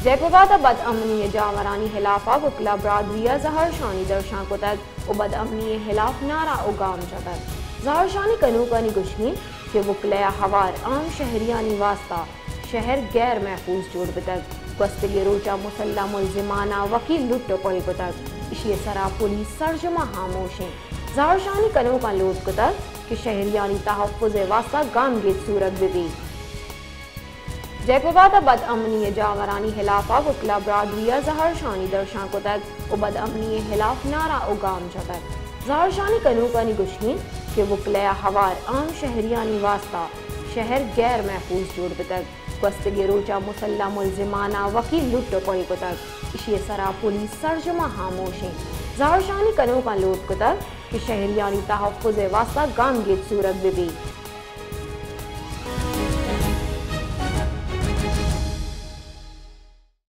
جیکوباد ءَ بدامنی ءِ جاورانی ہلاف ءَ وکلا برادری ءَ زہرشانی درشان کتگ ءُ بدامنی ءِ ہلاف نعرہ ءُ گام جتگ۔ زہرشانی کنوکانی گوشگ اِنت کہ وکلے ءَ ہوار عام شہریانی واستہ شہر غیر محفوظ جوڑ بوتگ۔ گوستگیں روچ ءَ مسلح ملزماناں وکیل لٹ ءُ پل کتگ، ایشی ءِ سرا پولیس سرجم ءُ ہاموش اِنت۔ زہرشانی کنوکاں لوٹ کتگ کہ شہریانی تحفظ ءِ واستہ گامگیج سورگ بہ بیت۔ جیکوباد ءَ بدامنی ءِ جاورانی ہلاف ءَ وکلا برادری ءَ زہرشانی درشان کتگ ءُ بدامنی ءِ ہلاف نعرہ ءُ گام جتگ۔ زہرشانی کنوکانی گوشگ اِنت کہ وکلے ءَ ہوار عام شہریانی واستہ شہر غیر محفوظ جوڑ بوتگ۔ گوستگیں روچ ءَ مسلح ملزماناں وکیل لٹ ءُ پل کتگ، ایشی ءِ سرا پولیس سرجم ءُ ہاموش اِنت۔ زہرشانی کنوکاں لوٹ کتگ کہ شہریانی تحفظ ءِ واستہ گامگیج سورگ بہ بیت۔